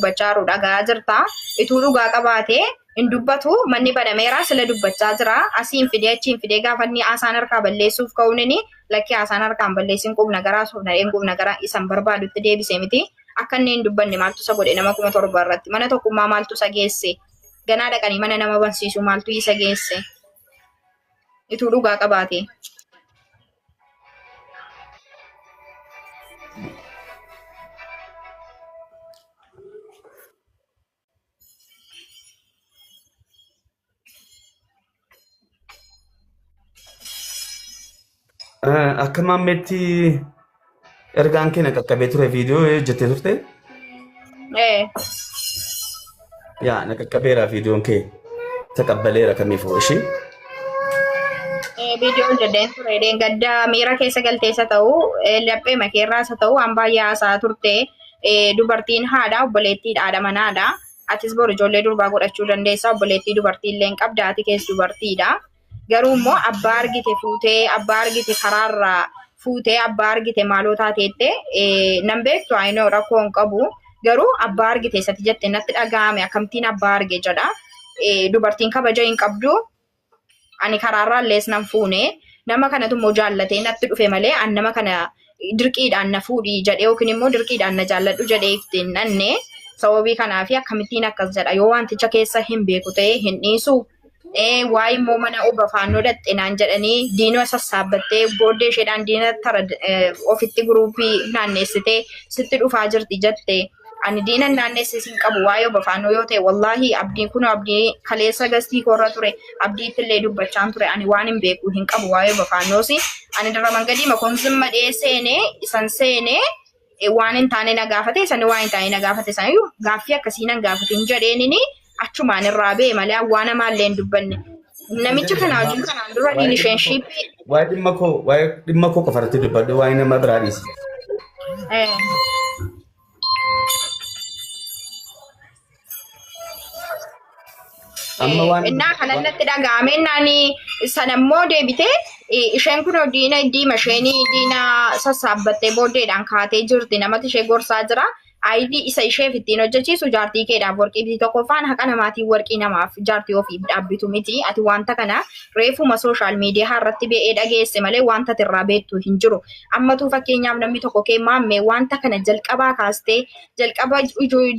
dubbachaa jiru dhaga'aa jirta. Ituu dhugaa qabaatee hin dubbatu manni banameera sila dubbachaa jira. Asiin fidee achiin fidee gaafa inni haasaan harkaa balleessuuf ka'uun lakkii haasaan harkaan balleessin qubna garaa soofnadheen qubna garaa isan barbaadutti deebise miti. Akka inni hin dubbanne maaltu isa godhe nama 7,000 irratti mana tokkummaa maaltu isa geesse ganaa dhaqanii mana nama bansiisu maaltu isa geesse ituu dhugaa qabaate. Akka maammeetti ergaan kee na qaqqabee ture viidiyoo hojjettee turte? Yaa na qaqqabeera viidiyoon kee taqabbaleera kamiifuu ishee. Viidiyoo hojjedheen ture gadda miira keessa galteessa ta'u laphee makeerraas haa ta'u waan baay'ee haasa'aa turte dubartiin haadha obboleettiidha haadha manaadha. Atis boru ijoollee durbaa godhachuu dandeessa obboleettii dubartii illee hin qabda ati keessa dubartiidha. Garuu immoo abbaa argite fuutee abbaa argite karaarraa fuutee abbaa argite maaloo taateette nan beektu ayinoo rakkoo hin qabu. Garuu abbaa argite isatti jette natti dhaga'ame akkamittiin abbaa arge jedha. Dubartiin kabaja hin qabdu. Ani karaarraa illees nan fuune. Nama kanatu immoo jaallatee natti dhufe malee an nama kana dirqiidhaan na fuudhi jedhee yookiin immoo dirqiidhaan na jaalladhu jedhee ittiin nanne. Sababii kanaafi akkamittiin akkas jedha yoo wanticha keessa hin beeku ta'e hin dhiisu. Waa'ee immoo mana oba faannoo dhatte naan jedhanii diinoo sassaabbattee booddee isheedhaan diina tara ofitti guruupii naanneessitee sitti dhufaa jirti jette. Ani diina naanneessis hin qabu waa'ee oba faannoo yoo ta'e wallaahi abdiin kun abdii kaleessa gastii koorra ture abdiitti illee dubbachaan ture ani waan hin beeku hin qabu waa'ee oba faannoosi. Ani dara mangadii makoon zimma dhee seenee isan seenee waan hin taane na gaafate isani waan hin taane na gaafate saniyyuu gaaffii akkasii nan gaafate hin jedheenini achumaan irraa ba'e malee waan namaallee hin dubbanne. Namicha kana wajjin kanaan dura riilisheenshiippii. Waa'ee dhimma koo qofa irratti dubbadhu waa'ee nama biraa dhiisi. Amma waan Innaa kanan natti dhaga'ame innaan sanammoo deebitee isheen kun diina diima isheenii diina sassaabbattee booddeedhaan kaatee jirti namatti ishee gorsaa jira. ID isa isheef ittiin hojjechiisu jaartii keedhaaf warqii biti tokkoffaan haqa namaatiin warqii namaaf jaartii ofiif dhaabbitu miti. Ati wanta kana reefuma sooshaal miidiyaa irratti ba'ee dhageesse malee wanta ati irraa beektu hin jiru. Ammatuu fakkeenyaaf namni tokko kee maammee wanta kana jalqabaa kaastee jalqaba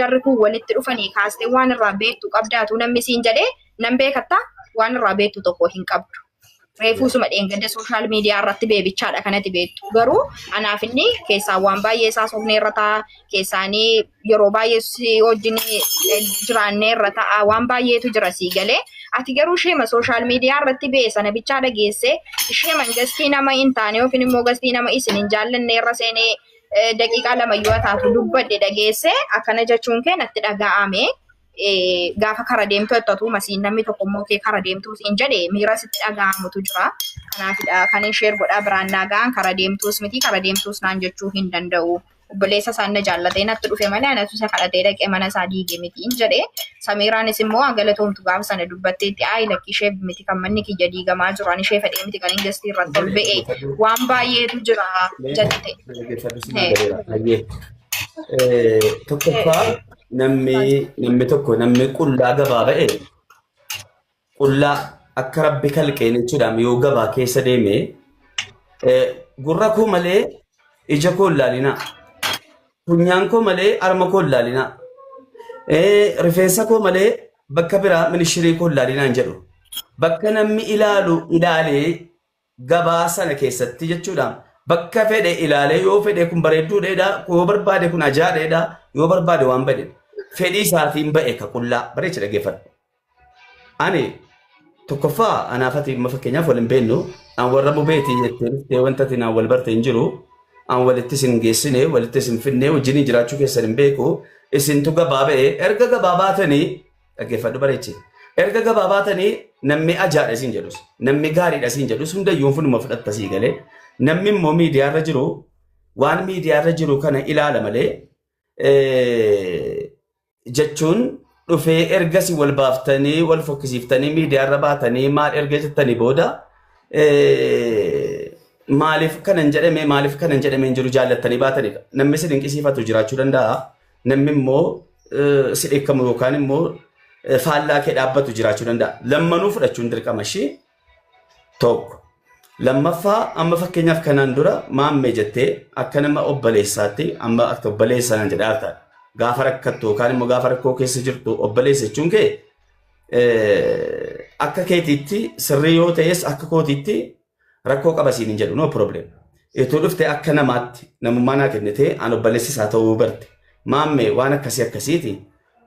jarri kun walitti dhufanii kaastee waan irraa beektu qabdaatu namni siin jedhee nan beekatta waan irraa beektu tokko hin qabdu. Reefuu suma dheengadda sooshaal miidiyaa irratti beebichaadha kanatti beektu. Garuu anaaf inni keessaa waan baay'ee isaa sobnee irra ta'a. Keessaanii yeroo baay'ee si wajjin jiraannee irra ta'a. Waan baay'eetu jira sii galee. Ati garuu isheema sooshaal miidiyaa irratti ba'e sana bichaa dhageesse isheema gastii nama hin taane yookiin immoo gastii nama isin hin jaallanne irra seenee daqiiqaa lama yoo taatu dubbadhe dhageesse akkana jechuun kee natti dhaga'ame. Gaafa kara deemtu ettatu masiin namni tokko immoo kee kara deemtu siin jedhe miira sitti dhaga'amutu jira. Kanaafidha kan sheer godhaa biraan naagaan kara deemtuus miti kara deemtuus naan jechuu hin danda'u. Obboleessa isaan na jaallatee natti dhufe malee anatu isa kadhatee dhaqee mana isaa diige miti hin jedhe. Samiiraanis immoo galatoomtu gaafa sana dubbatteetti ayi lakki ishee miti kan manni kiyya diigamaa jiru ani ishee fedhee miti kan hin gastii irratti ol ba'e waan baay'eetu jira jette. Tokkoffaa namni tokko namni qullaa gabaa ba'e qullaa akka rabbi kalqeen jechuudhaan yoo gabaa keessa deeme gurra koo malee ija koo ilaalinaa funyaan koo malee harma koo ilaalinaa rifeensa koo malee bakka biraa minishirii koo ilaalinaa hin jedhu. Bakka namni ilaalu ilaalee gabaa sana keessatti jechuudhaan bakka fedhe ilaalee yoo fedhe kun bareedduu dheedha yoo barbaade kun ajaa dheedha yoo barbaade waan bade fedhii isaatiin ba'e ka qullaa bareecha dhaggeeffadhu. Ani tokkoffaa anaafati amma fakkeenyaaf wal hin beeknu an warra bubeetii jettee dhuftee wanta ati naan wal barte hin jiru an walitti isin geessine walitti isin finne wajjin jiraachuu keessan hin beeku isintu gabaa ba'e erga gabaa baatanii dhaggeeffadhu bareechi. Erga gabaa baatanii namni ajaadha isin jedhus namni gaariidha isin jedhus hundayyuu funuma fudhatta sii galee namni immoo miidiyaarra jiru waan miidiyaarra jiru kana ilaala malee jechuun dhufee ergasi wal baaftanii wal fokkisiiftanii miidiyaarra baatanii maal erga jettanii booda maaliif kanan jedhame maaliif kanan jedhame hin jiru jaallattanii baatanidha. Namni si dinqisiifatu jiraachuu danda'a. Namni immoo si dheekkamu yookaan immoo faallaa kee dhaabbatu jiraachuu danda'a. Lammanuu fudhachuun dirqama ishee tokko. Lammaffaa amma fakkeenyaaf kanaan dura maammee jettee akka nama obboleessaatti amma akka obboleessaa naan jedhaa jirta. Gaafa rakkattu yookaan immoo gaafa rakkoo keessa jirtu obboleessa jechuun kee akka keetiitti sirrii yoo ta'es akka kootiitti rakkoo qaba siin hin jedhu, no problem. Itoo dhuftee akka namaatti namummaa naa kennitee an obboleessa isaa ta'uu barte. Maammee waan akkasii akkasiiti,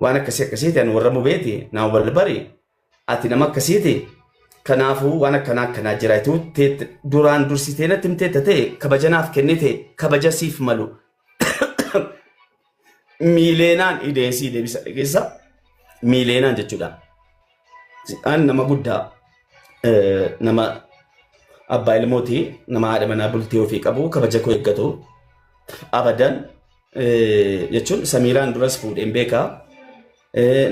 waan akkasii akkasiiti, ani warra mubeeti, naa wal bari, ati nama akkasiiti. Kanaafuu waan akkanaa akkanaa jira. Itoo duraan dursitee natti himteetta ta'e kabaja naaf kennite kabaja siif malu. Miileenaan ideesii deebisa dhageessa. Miileenaan jechuudha. An nama guddaa, nama abbaa ilmooti, nama haadha manaa bultii ofii qabu, kabaja koo eeggatu abadan jechuun Samiiraan duras fuudheen beekaa.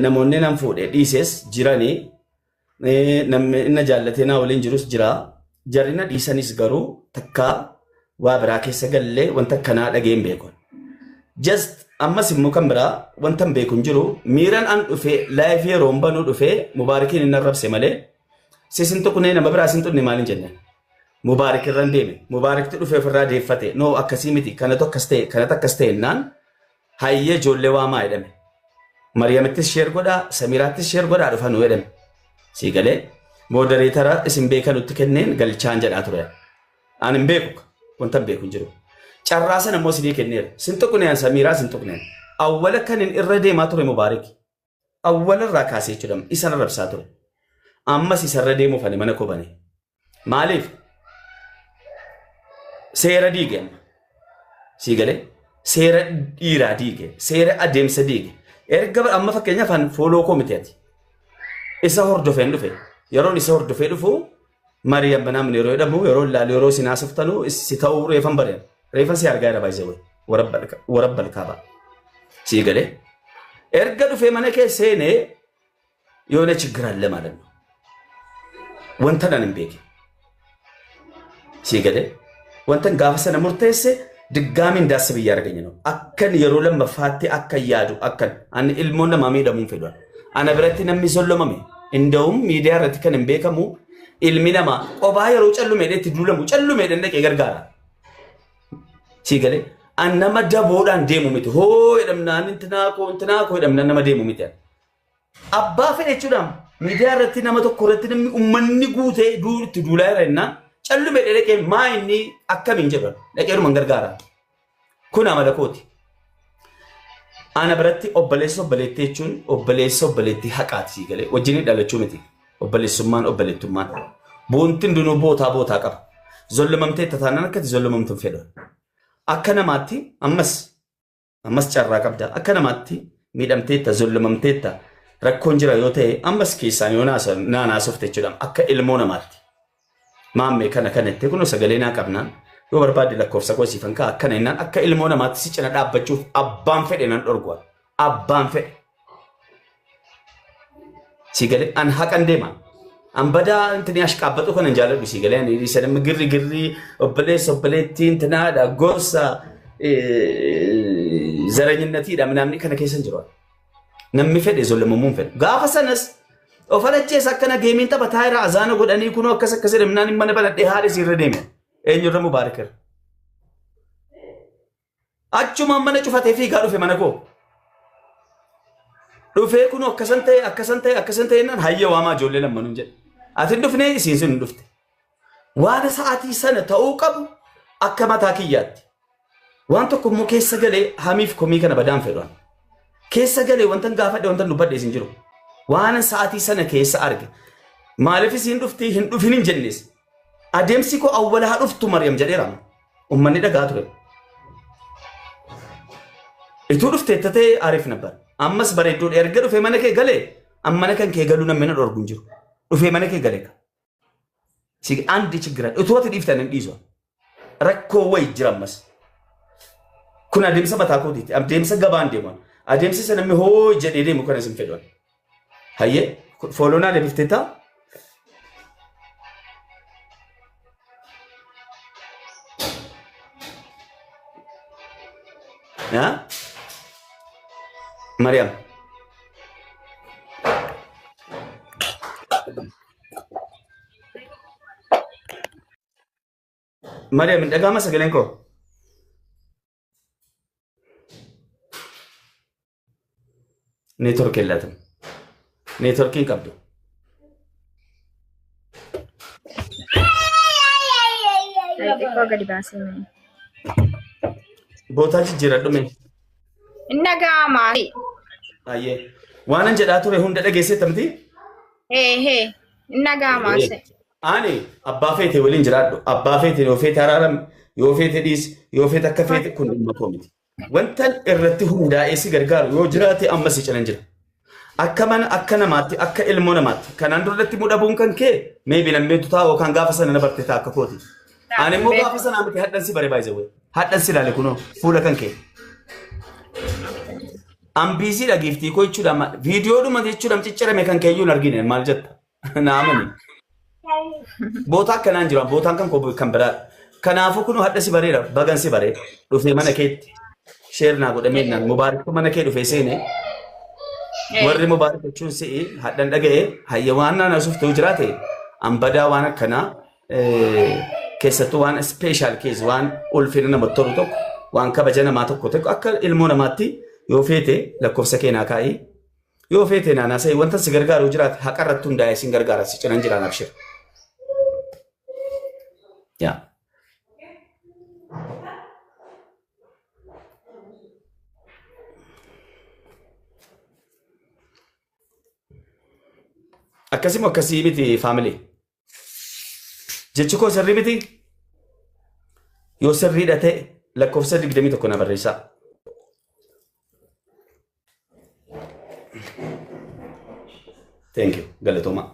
Namoonni nan fuudhee dhiises jiranii, namni inni jaallatee naa waliin jirus jira. Jarri na dhiisanis garuu takkaa waa biraa keessa gallee wanta akkanaa dhageen beeku. Just ammas immoo kan biraa wanta hin beeku hin jiru. Miiran an dhufee live yeroo hin banuu dhufee Mubaarakiin hin arrabse malee sisin tuqnee nama biraa sin tuqne maal hin jenne. Mubaarak irra hin deeme. Mubaarakti dhufee ofirraa deeffate. No, akkasii miti, kanatu akkas ta'e, kanatu akkas ta'e jennaan hayyee ijoollee waamaa jedhame. Mariyamittis share godhaa, Samiiraattis share godhaa dhufanuu jedhame. Sii galee moderator isin beekanutti kenneen galchaan jedhaa ture. Ani hin beeku, wanta hin beeku hin jiru. Carraa sana immoo isinii kenneera. Sin tuqneen Samiiraa sin tuqneen. Awwala kan hin irra deemaa ture Mubaarak. Awwala irraa kaasee jechuudha isa arrabsaa ture. Ammas isarra deemuuf ani mana koo bane. Maaliif? Seera diige amma. Sii galee seera dhiiraa diige, seera adeemsa diige. Erga amma fakkeenyaaf an follow koo miti ati. Isa hordofeen dhufe. Yeroon isa hordofee dhufu Mariyam banaamin yeroo jedhamu yeroo ilaalu yeroo isin haasoftanu si ta'uu reefan bareen. Reefan si argaa jira baay'isee wayi. Warabbal kaaba. Sii galee. Erga dhufee mana kee seenee የሆነ ችግር አለ ማለት ነው። Wanta nan hin beekne. Sii galee wantan gaafa sana murteesse ድጋሚ እንዳስብ እያደረገኝ ነው። Akkan yeroo lammaffaatti akka yaadu akkan ani ilmoon namaa miidhamuun fedhu. Ana biratti namni sollomame inda'uum miidiyaa irratti kan hin beekamu ilmi namaa qophaa yeroo callumeedha itti duulamu callumeedha dhaqee gargaara. Sii galee an nama daboodhaan deemu miti. Hoo jedhamnaan intinaa koo intinaa koo jedhamnaan nama deemu miti. Abbaa fedhe jechuudhaan miidiyaa irratti nama tokko irratti namni uummanni guutee itti duulaa jira jennaan callumeedha dhaqee maa inni akkamiin jedhan dhaqeedhuma gargaara. Kun amala kooti. Ana biratti obboleessa obboleettii jechuun obboleessa obboleettii haqaati, sii galee wajjin dhalachuu miti. Obboleessummaan obboleettummaan. Boontiin hundinuu bootaa bootaa qaba. Zollomamtee taataanaan akkati zollomamtu hin fedhu. Akka namaatti ammas ammas carraa qabda. Akka namaatti miidhamteetta, zollomamteetta, rakkoon jira yoo ta'e ammas keessaan yoo naanaasofte jechuudha akka ilmoo namaatti. Maammee kana kana itti kun sagalee naa qabnaan yoo barbaadde lakkoofsa koo siifan ka'a akkana jennaan akka ilmoo namaatti si cina dhaabbachuuf abbaan fedhe nan dhorgua. Abbaan fedhe. Si galee an haqan deema. An badaa intini ashqaabbatu kana hin jaalladhu, si galee ani isa nama girri girri obboleessa obboleettiin tinaadha gorsa zaranyinatiidha namni kana keessa hin jiru. Namni fedhe zollamamuun fedhe. Gaafa sanas of alajjeessa akkana geemiin taphataa jira azaana godhanii kunoo akkas akkas jedhamnaan mana banadhee haala isiirra deeme. Eenyurra? Mubaarakirra. Achumaan mana cufatee fiigaa dhufe mana koo. Dhufee kunoo akkasan ta'e akkasan ta'e akkasan ta'e jennaan hayya waamaa ijoollee lammanuun jedhe. Ati hin dhufnee, isiin sun hin dhufte. Waan sa'aatii sana ta'uu qabu akka mataa kiyyaatti. Waan tokko immoo keessa galee hamiif komii kana badaan fedhu. Keessa galee wanta gaafadhe wanta dubbadhe isin jiru. Waan sa'aatii sana keessa arge. Maaliif isiin dhufti hin dhufin hin jennes. Adeemsi koo awwala haa dhuftu Maryam jedheera. Uummanni dhagaa ture. Ituu dhuftee ta'e ariif nabbar. Ammas bareedduudha. Erga dhufee mana kee galee mana kan kee galuu namni na dhorgu hin jiru. Dhufee mana kee galee. አንድ ችግር አለ. Utuu ati dhiiftan hin dhiisu. Rakkoo wayi jira ammas. Kun adeemsa mataa kootiiti. Adeemsa gabaan deemu. Adeemsa isa namni hoo jedhee deemu kana isin fedhu. Hayyee follow naa deebiftee ta'a. Mariam. Mariam, hin dhaga'ama sagaleen koo? Neetworkii laatamu. Neetworkii hin qabdu. Xiqqoo gadi baasee mee. Bootaa jijjiiradhu mee. Hin dhaga'ama. Baay'ee. Waanan jedhaa ture hunda dhageesseetta miti? Hee hee. Hin dhaga'ama. Ani abbaa feete waliin jiraadhu. Abbaa feete yoo feete araarame, yoo feete dhiisi, yoo feete akka feete kun dhimma koo miti. Wanta irratti hundaa'ee si gargaaru yoo jiraate amma si cinan jira. Akka mana akka namaatti akka ilmoo namaatti kanaan duratti mudhabuun kan kee meebi nammeetu ta'a yookaan gaafa sana na barte ta'a akka kooti. Ani immoo gaafa sanaa miti hadhan si bare baay'ee hadhan si ilaale kunoo fuula kan kee. Ambiisiidha giiftii koo jechuudha viidiyoodhuma jechuudha ciccirame kan keeyyuu hin argine maal jetta naa amani. Bootaa akkanaan jiru bootaan kan koo kan biraadha. Kanaafuu kunoo hadha si bareera bagan si baree dhufee mana keetti sheer naa godhamee naan mubaariktu mana kee dhufee seenee warri mubaarik jechuun si'i hadhan dhaga'e hayya waan naan asuuf ta'u jiraate ambadaa waan akkanaa keessattuu waan special case waan ulfina namatti tolu tokko waan kabaja namaa tokko tokko akka ilmoo namaatti yoo feete lakkoofsa kee naa kaa'ii yoo feete naanaa sa'i wanta si gargaaru jiraate haqa irratti hundaa'ee sin gargaara si cinan jiraan abshir. Yaa. Akkasuma akkasii miti faamilii. Jechi koo sirrii miti? Yoo sirriidha ta'e lakkoofsa 21 na barreessaa. Thank you. Galatoomaa.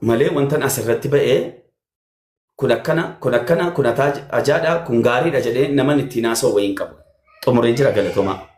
Malee wantan asirratti ba'ee kun akkana kun akkana kun ajaadha kun gaariidha jedhee naman ittiin haasa'u wayii hin qabu. Xumureen jira galatoomaa.